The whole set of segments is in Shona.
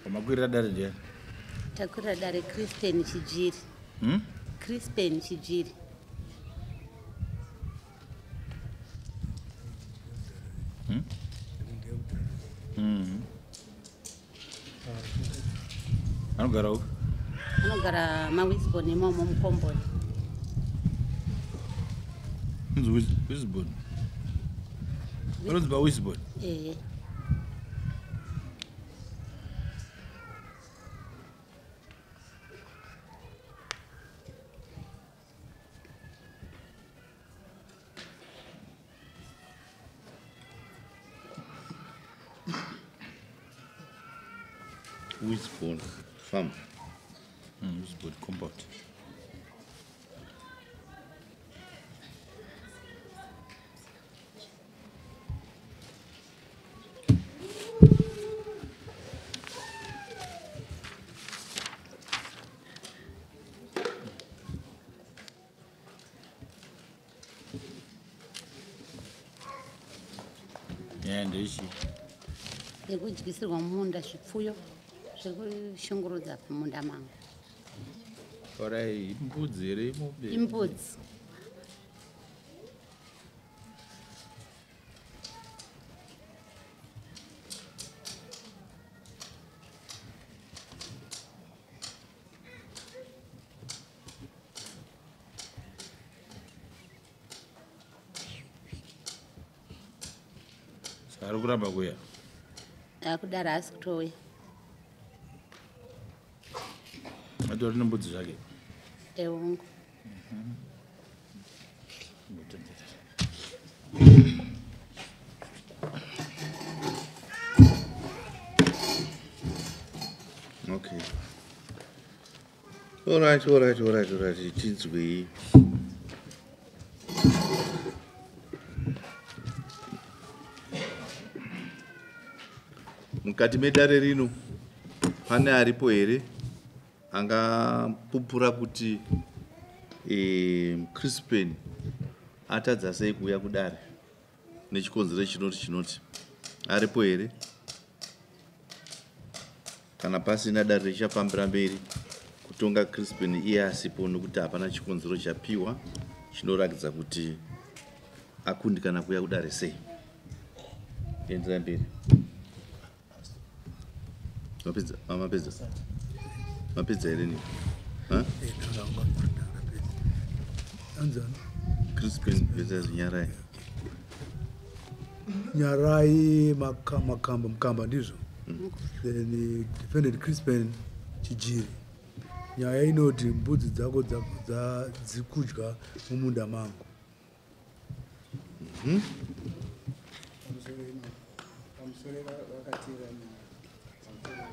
Wamakwirira dare ndiani? Takwirira dare Crispin Chijiri. Crispin Chijiri. Anogara upi? Anogara maWisborne imomo mukomboni. Inzi Wisborne. Panonzi paWisborne? Ehe. Wisborne Farm. Wisborne compound. Nyaya ndeichi? Yekudyisirwa mumunda zvipfuyo zvekushungurudza mumunda mangu. Orai, imbudzi here, imombe? Imbudzi. Saka ari kuramba kuuya? Akudaro haasi kutouya. Atori nembudzi zvake? Eungu. Okay. All right, all right, all right, all right. Tinzwei. Mukati medare rino pane aripo here angapupura kuti Crispin atadza sei kuuya kudare nechikonzero chinoti chinoti? Aripo here? Kana pasina, dare richafambira mberi kutonga Crispin iye asipo, nokuti hapana chikonzero chapiwa chinoratidza kuti akundikana kuuya kudare sei. Enderai mberi. Mapedza? Mapedza? Mapedza here ni? Anzani? Crispin versus Nyarai. Nyarai Makamba Mukamba ndizvo. Then defendant Crispin Chijiri. Nyaya inoti mbudzi dzako dziri kudya mumunda mangu. Pamusoro vakateera nyaya, pamusoro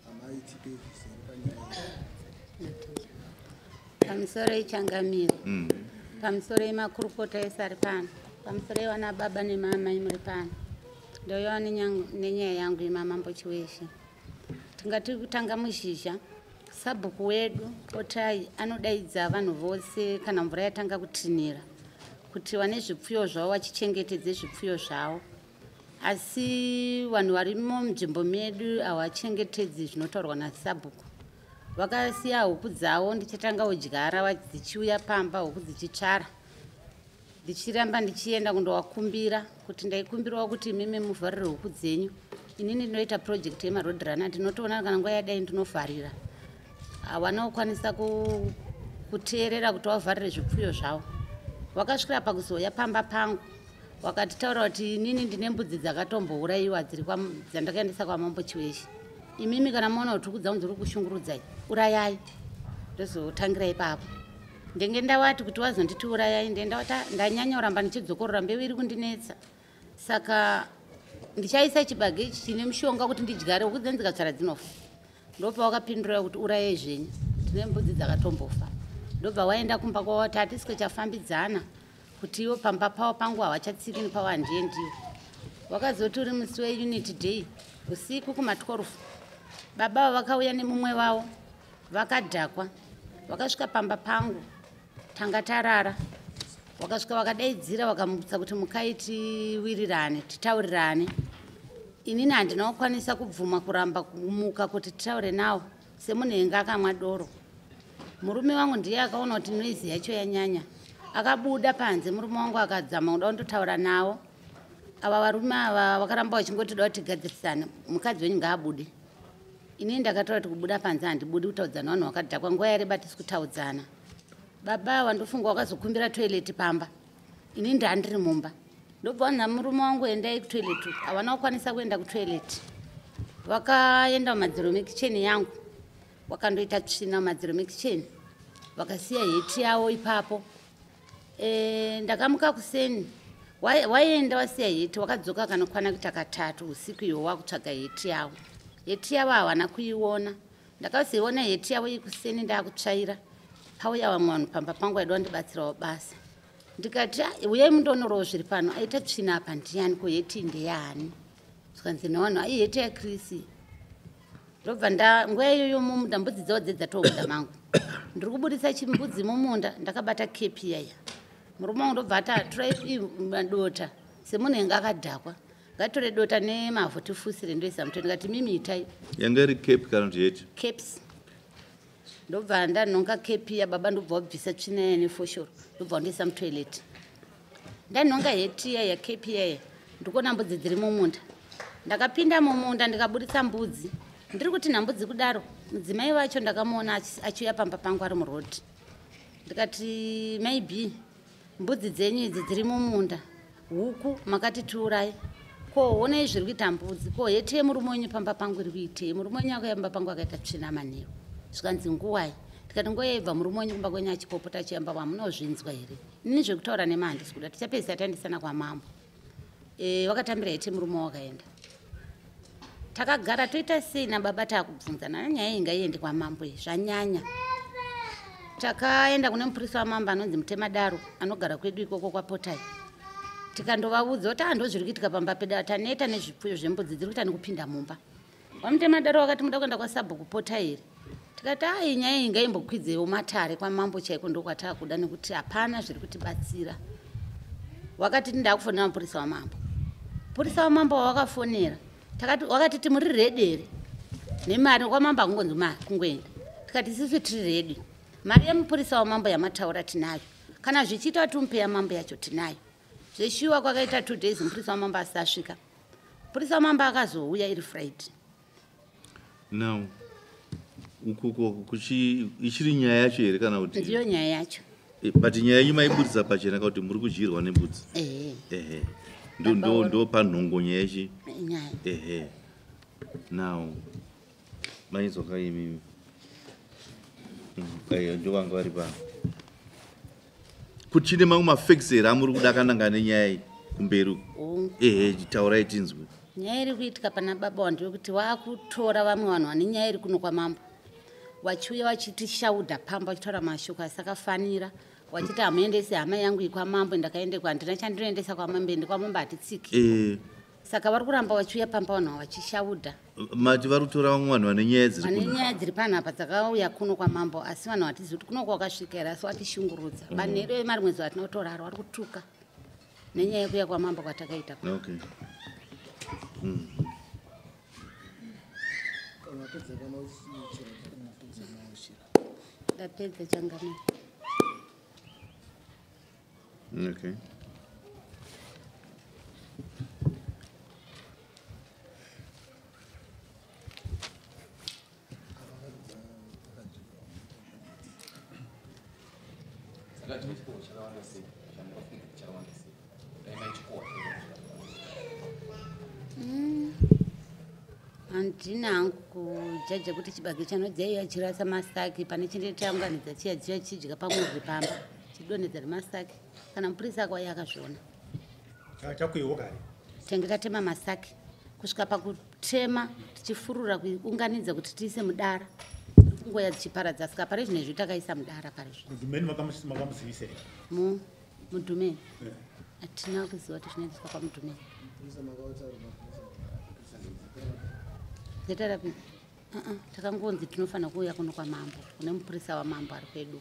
amai, tipe zviseri panyaya. Pamusoro ichangamire. Pamusoro emakurukota ese ari pano. Pamusoro evana baba nemamai muri pano. Ndouyawo nenyaya yangu yemamambo Chiweshe. Tingati kutanga muzhizha, sabhuku wedu Potai anodaidza vanhu vose kana mvura yatanga kutinhira kuti vane zvipfuyo zvavo vachichengetedze zvipfuyo zvavo. Asi vanhu varimo munzvimbo medu havachengetedzi zvinotaurwa nasabhuku. Vakasiya huku dzavo ndichatanga kudyara dzichiuya pamba, huku dzichitsvara. Ndichiramba ndichienda kundovakumbira kuti ndaikumbirawo kuti imimi muvharire huku dzenyu. Inini ndinoita project yemaroad runner, ndinotoona kana nguva yadai ndinovharira. Havana kukwanisa kuteerera kuti vavharire zvipfuyo zvavo. Vakasvikira pakuzouya pamba pangu vakatitaura kuti inini ndine mbudzi dzakatombourayiwa dziri dzandakaendesa kwamambo Chiweshe. Imimi kana maona kuti huku dzangu dziri kushungurudzai, urayai. Ndozotangira ipapo. Ndenge ndawati kuti wazonditi urayai, ndendawati ndanyanya kuramba ndichidzokorora, mbeu iri kundinetsa. Saka ndichaisa chibage ichi chine mushonga kuti ndidyare, huku dzenyu dzikatsvara dzinofa. Ndobva wakapindura kuti urayai zvenyu, tine mbudzi dzakatombofa. Ndobva waenda kumba kwavo kuti hatisi kuchafambidzana, kuti ivo pamba pavo pangu havachatsiki nepavo handiendiwo. Wakazoti uri musi weUnity Day usiku kuma12, baba avo vakauya nemumwe wavo vakadhakwa, vakasvika pamba pangu tanga tarara. Vakasvika vakadaidzira vakamutsa kuti mukai tiwirirane, titaurirane. Inini handina kukwanisa kubvuma kuramba kumuka kuti titaure nawo semunhu ainge akamwa doro. Murume wangu ndiye akaona kuti noizi yacho yanyanya, akabuda panze. Murume wangu akadzama kuda kundotaura nawo. Ava varume ava vakaramba vachingoti da kuti tigadzirisane, mukadzi wenyu ngaabude. Inini ndakataura kuti kubuda panze handibudi kutaudzana vanhu vakadhakwa, nguva yareba tisi kutaudzana. Baba ava ndofunga wakazokumbira toileti pamba, inini ndandiri mumba. Ndobva vanhu murume wangu endai kutoileti, havana kukwanisa kuenda kutoileti. Vakaenda mumadziro mekicheni yangu, vakandoita tsvina mumadziro mekicheni, vakasiya heti yavo ipapo. Ndakamuka kuseni, waenda wasiya heti, wakadzoka kanokwana kuita katatu usiku iwo wakutsvaga heti yavo. Heti yavo havana kuiona. Ndakazoiona heti yavo ikuseni ndakutsvaira, pauya vamwe vanhu pamba pangu vaida kundibatsirawo basa. Ndikati, uyai mundonorawo zviri pano, aita tsvina apa ndiyani, ko heti ndeyani? Zvikanzi nevanhu, ai heti yaChris. Ndobva nguva iyoyo mumunda mbudzi dzavo dzedzatobuda mangu. Ndiri kubudisa chimbudzi mumunda ndakabata kepi yaya. Murume wangu ndobva ati torai madota semunhu ainge akadhakwa, ngatore dota nemavhu tifusire ndoisa muto. Ndikati mimi itai. Yanga iri kepi kana kuti heti? Caps. Ndobva ndanhonga kepi ya baba, ndobva wabvisa tsvina yaya nefoshoro, ndobva wandoisa mutoileti. Ndanhonga heti yaya kepi yaya, ndikuona mbudzi dziri mumunda. Ndakapinda mumunda ndikabudisa mbudzi. Ndiri kuti nhambudzi kudaro, mudzimai wacho ndakamuona achiuya pamba pangu ari murodhi. Ndikati maybe mbudzi dzenyu idzi dziri mumunda, huku makati tiurai, ko honai zviri kuita mbudzi, ko heti yemurume wenyu pamba pangu iri kuitei? Murume wenyu akauya pamba pangu akaita tsvina manheru. Zvikanzi nguwai? Ndikati nguva yaibva murume wenyu kumba kwenyu achipopota achiyamba, hamunozvinzwa here? Inini zvekutaura nema handisi kuda, tichapedzisa taendesana kwamambo. Wakatambira heti murume wakaenda. Takagara toita sei nababa taakubvunzana nyaya iyi ngaiende kwamambo iyi, zvanyanya. Takaenda kune mupurisa wamambo anonzi Mutemadaro anogara kwedu ikoko kwaPotai. Tikandovaudza kuti ndo zviri kuitika pamba pedu, taneta nezvipfuyo zvembudzi dziri kuita nekupinda mumba. VaMutemadaro vakati muda kuenda kwasabhuku Potai here? Tikati ai nyaya iyi ngaimbokwidzewo matare kwamambo chaiko ndokwataakuda nekuti hapana zviri kutibatsira. Wakati ndakufonera mupurisa wamambo. Mupurisa wamambo wawakafonera wakati timuri redi here nemari kwamambo hakungonzi mari kungoenda. Tikati isusu tiri redi, mari yemupurisa wamambo yamataura tinayo, kana zvichiita timupe yamambo yacho tinayo. Zveshuwa kwakaita 2 days mupurisa wamambo asati asvika. Mupurisa wamambo akazouya iri Friday. Now ukoko ichiri nyaya yacho here kana kuti ndiyo nyaya yacho? But nyaya yenyu maibudisa pachena kuti muri kudyirwa nembudzi? Ehe, ndo panhongo nyaya ichi nyaya. Ehe. Now mainzwa imimi ndo vanga vari pano kuti chine mamwe mafacts here amuri kuda akananga nenyaya iyi kumberi? Ehe, taurai tinzwe. Nyaya iri kuitika pana baba wandewekuti waakutora vamwe vanhu vane nyaya iri kuno kwamambo, vachiuya vachitishaudha pamba, vachitaura mashoko asakafanira, vachiti hamuendesi hama yangu iyi kwamambo. Ndakaendekwa, handina chandinoendesa kwamambo, ende kwamambo hatitsiki. Saka vari kuramba vachiuya pamba vanhu ava vachishaudha. Mati vari kutora vamwe vanhu vane nyaya dziri vane nyaya dziri panapa dzakauya kuno kwamambo, asi vanhu hatizivi kuti kuno kwakasvika here, asi vatishungurudza. Manheru emarimwe zuva hatina kutorara, vari kutuka nenyaya yekuuya kwamambo kwatakaita. Okay. Ndapedza changamire. Okay. Handina hangu kujaja kuti chibage chanodzaiya chirasa masaki pane chindotaunganidza chiya chiya chidya pamurwi pamba chidonhedza remasaki. Kana mupurisa akauya akazviona. Chakuiwo kare tenge tatema masaki kusvika pakutema tichifurura kuunganidza kuti tiise mudara, kungoya dzichiparadza. Saka pari zvino izvi takaisa mudara pari zvino. Mudhumeni makamuzivisei? Mudhumeni hatina kuziva kuti zvinoendeswa kwamudhumeni. Zita rapi? Takangonzi tinofanira kuuya kuno kwamambo, kune mupurisa wamambo ari kwedu.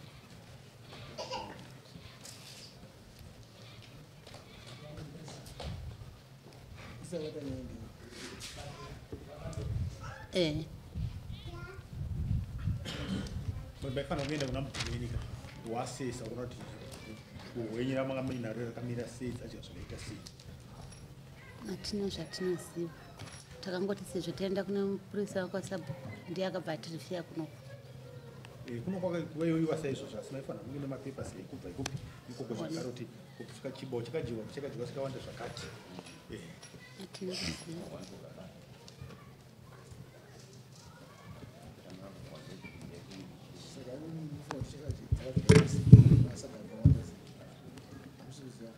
Eh. Maifanira kuenda kuna Mudhumeni wasesa kuona kuti hwenyu ramanga muinaro rakamira sei, dzadya zvakaita sei. Hatina zvatinoziva, takangoti sezvo taenda kune mupurisa wekwasabhuku, ndiye akabva atirifiya kunoko. Kuno kwaiwa saizvozvo, asi maifanira kunge nemapapers ekubva ikupi ikoko zvakare kuti kusvika chibao chakadyiwa, chakadyiwa chakawanda zvakati. Hatina kuziva. Saka munofunga kuti chakadyiwa masaga akawanda sei? Hamusi kuziva?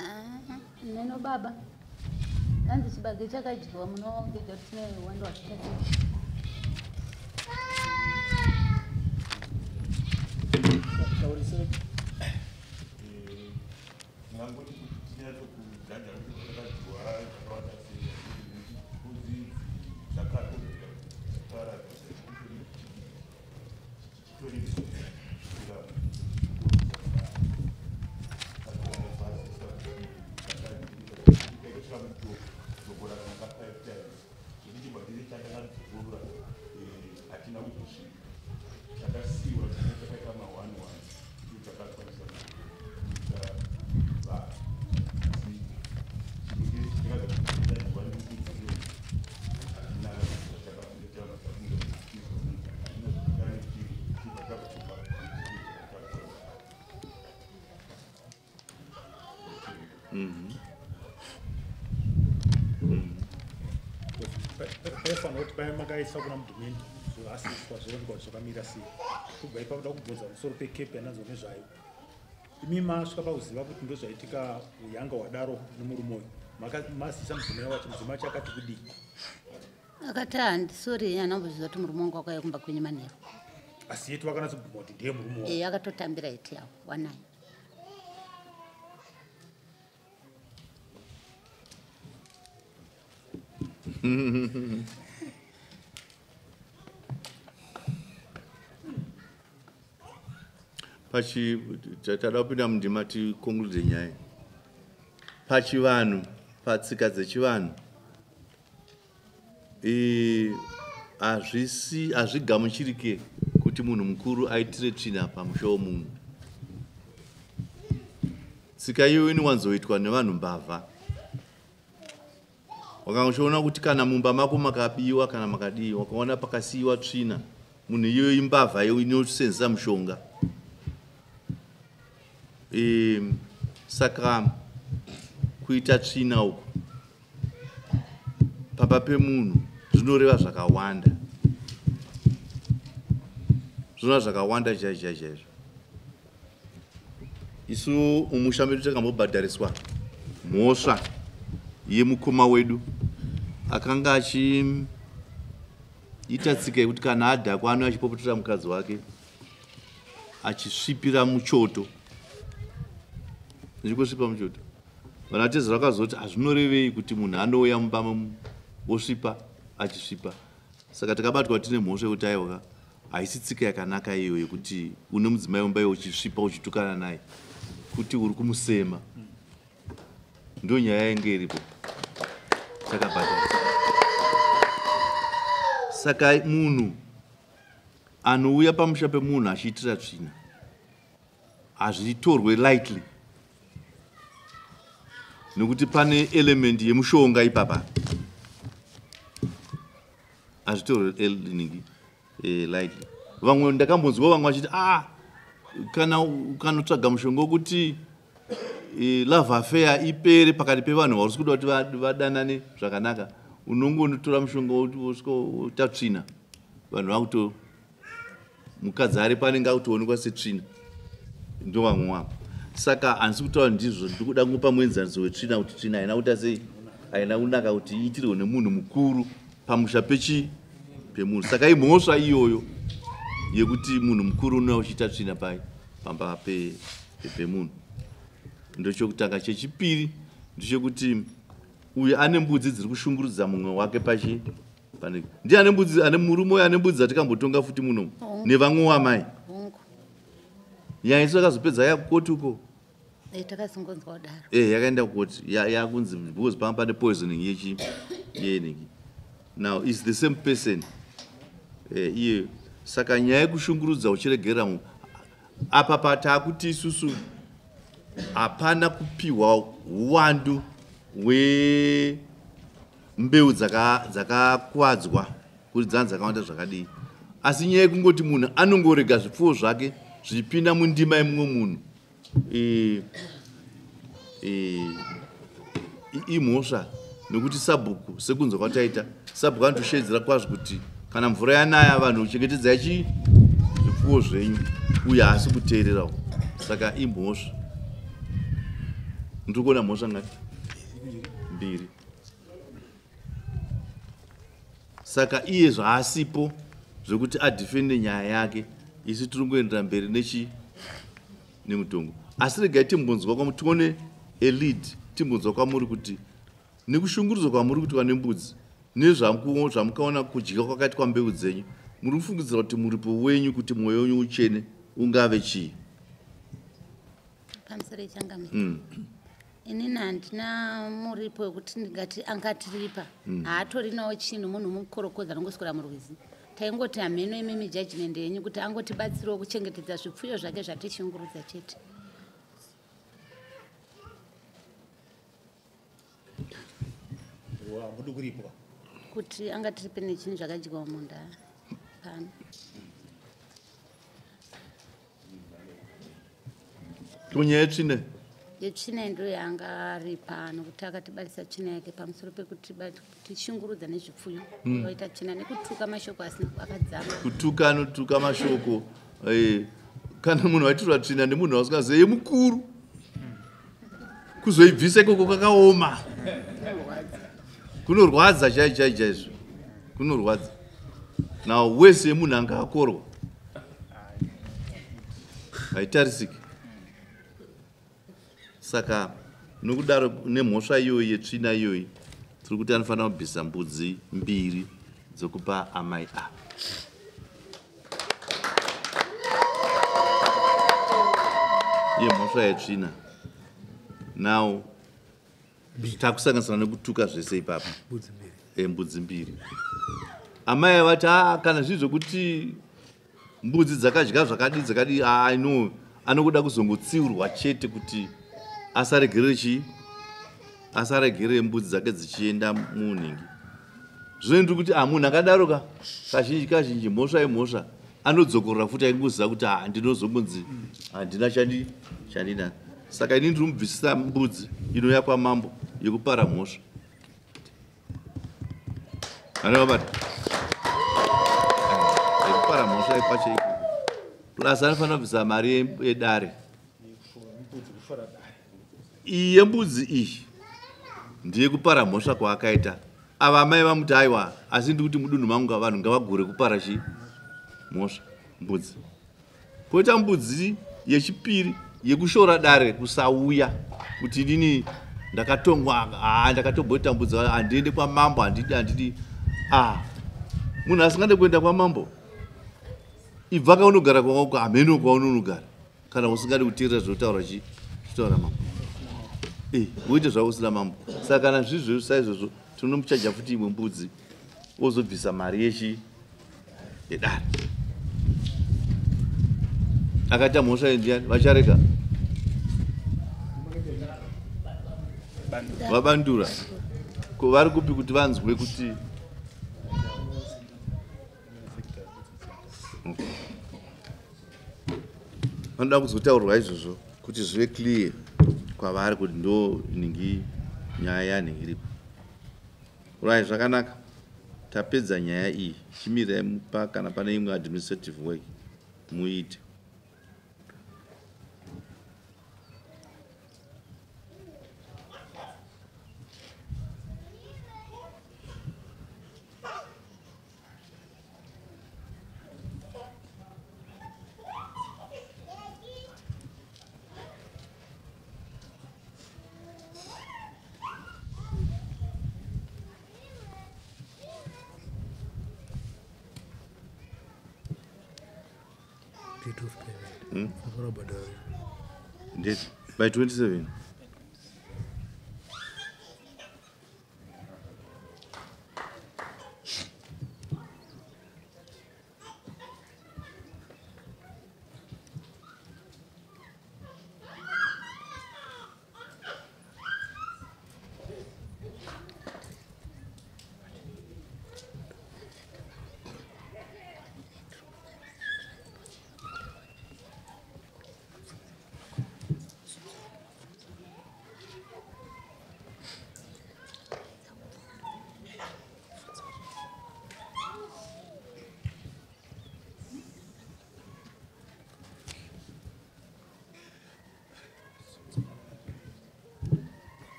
Ah, neno baba, hanzi chibage chakadyiwa, munoongedza kuti tine wando hwakati. Taurisei. Tingangoti kuti tinyatsokujaja kuti zvakadyiwa zvakawanda sei, mbudzi dzakatobvira kuparadza chitori kusvikira. Kudzokora kana ka 5 times, zvekuti chibage chatakadzorora hatina kuzosvika, chakasiyiwa chakaita ma 1 1 ndicho chakakwanisa kuita vanhu, asi chibage chakadyiwa nembudzi iyo hatina chakafunga. Hatina zvakare chibva chakudzoka chakakura. Paifanira kuti paya makaisa kuna Mudhumeni zvoasiswa, zvoonekwa kuti zvakamira sei. Kubva ipapo da kubvunza pamusoro pekepi yananzwa nezvayo. Imi masvika pakuziva kuti ndozvaitika uyanga hwadaro nemurume uyu, mazisa mudzimai wacho, mudzimai wacho akati kudii? Akati handisori, anamboziva kuti murume wangu wakauya kumba kwenyu manheru. Asi yetu vakanatsobvuma kuti ndiye murume wavo? E, akatotambira heti yavo wanayo. Pachi tada kupinda mundima ticonclude nyaya. Pachivanhu, patsika dzechivanhu, hazvisi hazvigamuchirike kuti munhu mukuru aitire tsvina pamusha womunhu. Tsika iyoyo inowanzoitwa nevanhu mbavha. Wakanga uchiona kuti kana mumba mako makabiwa kana makadii, wakaona pakasiyiwa tsvina, munhu iyoyo imbavha iyo inosenzesa mushonga. Saka kuita tsvina uku pamba pemunhu zvinoreva zvakawanda, zvinoreva zvakawanda chaizvo chaizvo chaizvo. Isu mumusha medu takambobhadhariswa mhosva yemukoma wedu akanga achiita tsika yekuti kana adhakwa anouya achipopotera mukadzi wake achisvipira muchoto, achingosvipa muchoto. Vanatezera vakazoti hazvinorevei kuti munhu anouya mumba wosvipa achisvipa. Saka takabatwa tine mhosva yekuti aiwa, haisi tsika yakanaka iyo yekuti une mudzimai wemba iwe uchisvipa uchitukana naye kuti uri kumusema. Ndo nyaya yainge iripo, takabhadharisa. Saka munhu anouya pamusha pemunhu achiitira tsvina hazvitorwe lightly, nekuti pane element yemushonga ipapa. Hazvitorwe ningi lightly. Vamwe ndakambonzwa vamwe vachiti, ah, kana ukanotsvaga mushonga wekuti love affair ipere pakati pevanhu vari kuda kuti vadanane zvakanaka, unongonotora mushonga wosvika woita tsvina, vanhu vakuto mukadzi aripo anenge akutoonekwa setsvina. Ndo vamwe wavo. Saka handisi kutaura ndizvo, ndiri kuda kungopa muenzaniso wetsvina kuti tsvina haina kuita sei, haina kunaka kuti iitirwe nemunhu mukuru pamusha pechi pemunhu. Saka imhosva iyoyo yekuti munhu mukuru unouya uchiita tsvina pai pamba pemunhu. Ndochokutanga. Chechipiri ndechekuti uyu ane mbudzi dziri kushungurudza mumwe wake pachi pane, ndiye ane mbudzi, ane murume uyu ane mbudzi dzatikambotonga futi muno nevamwe wamai. Hongu. Nyaya isu akazopedza yakukoti uko. E, takazongonzwa kudaro. Yakaenda kukoti, yakunzi because panga pane poisoning yechi yeniki. Now is the same person. Iye saka nyaya yekushungurudza uchiregera apa pataakuti isusu hapana kupiwa uwandu hwembeu dzakakwadzwa kuti dzanzi dzakawanda zvakadii, asi nyaya yekungoti munhu anongorega zvipfuwo zvake zvichipinda mundima yemumwe munhu imhosva, nekuti sabhuku sekunzwa kwataita sabhuku anotoshedzera kwazvo kuti kana mvura yanaya vanhu chengetedzai chi zvipfuwo zvenyu, uye haasi kuteererawo, saka imhosva. Ndiri kuona mhosva ngati mbiri. Saka iye zvaasipo zvekuti adhifende nyaya yake, isu tiri kungoendera mberi nechi nemutongo. Asi regai timbonzwa kwamu, tione a lead, timbonzwa kwamuri kuti nekushungurudzwa kwamuri kuitwa nembudzi nezvamukaona kudya kwakaitwa mbeu dzenyu, muri kufungidzira kuti muripo wenyu kuti mwoyo wenyu uchene ungave chii? Pamusoro ichangamira. Inini handina muripo wekuti ndingati angatiripa. Haatorinawo chinhu, munhu mukorokodza anongoswera murwizi. Taingoti hameno imimi judgment yenyu kuti angotibatsirawo kuchengetedza zvipfuyo zvake zvatishungurudza chete. Hamudi kuripwa? Kuti angatiripe nechinhu zvakadyiwa munda pano. Kunyaya yetsvina? Yetsvina ndo yanga ari pano, kuti akatibatisa tsvina yake pamusoro pekuti tishungurudza nezvipfuyo. Oita tsvina nekutuka mashoko asina akadzama. Kutuka, anotuka mashoko. Kana munhu aitirwa tsvina nemunhu wasingazive mukuru, kuzoibvisa ikoko kwakaoma, kunorwadza chai chai chaizvo, kunorwadza. Now wese munhu anga akorwa haitarisiki. Saka nokudaro nemhosva iyoyi yetsvina iyoyi, tiri kuti anofanira kubvisa mbudzi mbiri dzokupa amai ava. Yemhosva yetsvina. Now takusanganisana nekutuka zvese ipapo. Mbudzi mbiri. Mbudzi mbiri. Amai vati kana zviri zvekuti mbudzi dzakadya zvakadii dzakadii, no, anokuda kuzongotsiurwa chete kuti asaregerere chii, asaregerere mbudzi dzake dzichienda munhingi. Zvino ndiri kuti munhu akadaro ka kazhinji kazhinji mhosva yemhosva anodzokorora futi aingoziva kuti ndinozongonzi handina chandina. Saka ini ndiri mubvisisa mbudzi inouya kwamambo yekupara mhosva. Anovabata yekupara mhosva yekwacho ikoko, plus anofanira kubvisa mari yedare. Iyi yembudzi iyi ndeyekupara mhosva kwaakaita. Ava amai vamuti aiwa, asi ndiri kuti mudunhu mangu vanhu ngavagure kupara chi mhosva mbudzi. Koita mbudzi yechipiri yekushora dare kusauya kuti inini ndakatongwa, ndakatombotambudzwa, handiende kwamambo, handidi, handidi. Munhu asingade kuenda kwamambo, ibva kaunogara kwako, hameno kwaunonogara, kana usingade kuteerera zvinotaura chi zvinotaura mambo. Woite zvako usina mambo. Saka kana zvizvo saizvozvo, tinomuchaja futi imwe mbudzi, ozobvisa mari yechi yedare. Akaita mhosva ndiani? Vachareka vabandura. Ko vari kupi kuti vanzwe kuti vanoda kuzotaurwa izvozvo kuti zvive clear kwavari kuti ndo nhingi nyaya yanhingi iripo. Right, zvakanaka. Tapedza nyaya iyi. Chimirai mupa kana pane imwe administrative work muite. Date of payment. Date by 27.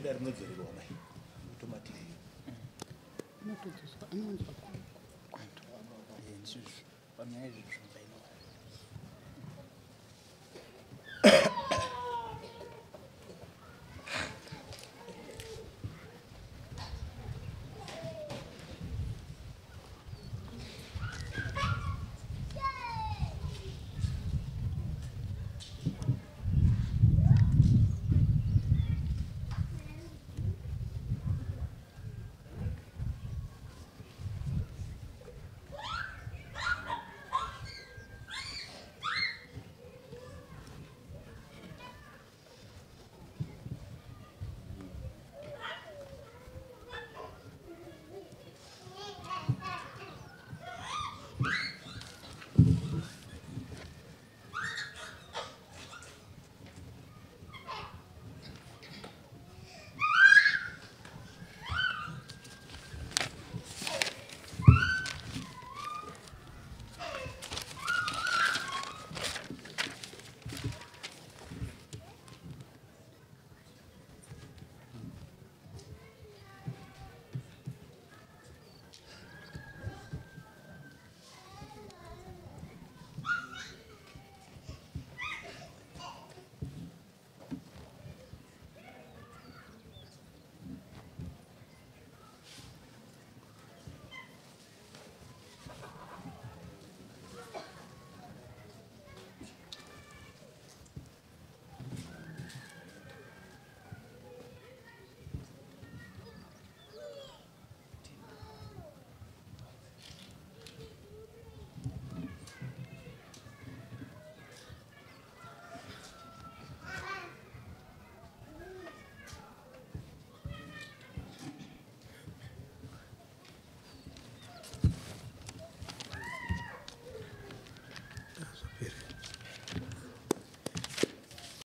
Nedare rinodzorerwa mai automatic. Inotodzoswa, inounzwa Ndizvozvo panyaya izvozvo.